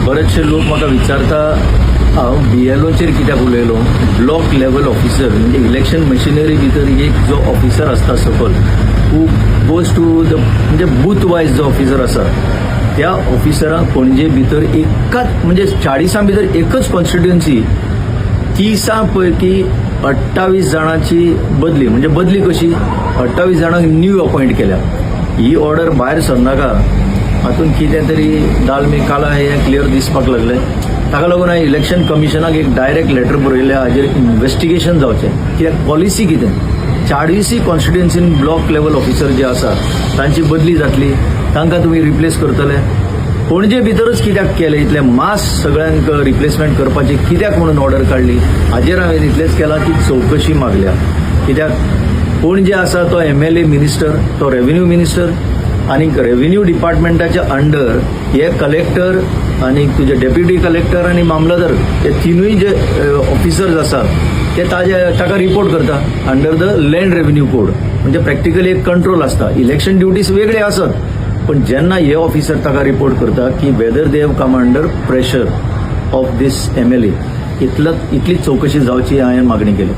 बरेचशे लोक म्हाका विचारता, हांव बीएलओचेर कित्याक उलयलो. ब्लॉक लेवल ऑफिसर म्हणजे इलेक्शन मशिनरी भितर एक जो ऑफिसर आसता सकल, हू गोज टू the म्हणजे बूथ वायज जो ऑफिसर आसा, त्या ऑफिसराक पणजे भितर एकाच म्हणजे 40 भितर एकच कॉन्स्टिट्युएन्सी, 30 पैकी 28 जाणांची बदली. म्हणजे बदली कशी? 28 जाणांक न्यू अपॉइंट केल्या. ही ऑर्डर भायर सरनाका, हातून कितें तरी दाल में काला हें क्लियर दिसपाक लागलें. ताका लागून हांवें इलेक्शन कमिशनाक एक डायरेक्ट लेटर बरयलें, हाजेर इन्वेस्टिगेशन जावचें. कित्याक पॉलिसी कितें? 40 कॉन्स्टिट्युएन्सीन ब्लॉक लेवल ऑफिसर जे आसा तांची बदली जातली, तांकां तुमी रिप्लेस करतले. पणजे भितरच कित्याक केलें? इतलें मास सगळ्यांक रिप्लेसमेंट करपाची कित्याक म्हणून ऑर्डर काडली? हाजेर हांवें इतलेंच केलां की चवकशी मागल्या. कित्याक पणजे आसा तो एमएलए मिनिस्टर, तो रेव्हेन्यू मिनिस्टर आनी रेव्हेन्यू डिपार्टमेंटाच्या अंडर हे कलेक्टर आनी तुजे डेप्युटी कलेक्टर आनी मामलदार, हे तिनूय जे ऑफिसर्स आसात ते ताजे ताका रिपोर्ट करता under the land revenue code. म्हणजे प्रॅक्टिकली एक कंट्रोल आसता. इलेक्शन ड्युटीज वेगळे आसत, पण जेन्ना हे ऑफिसर ताका रिपोर्ट करता की whether they have come under pressure of this MLA, इतली चवकशी जावची हांवें मागणी केली.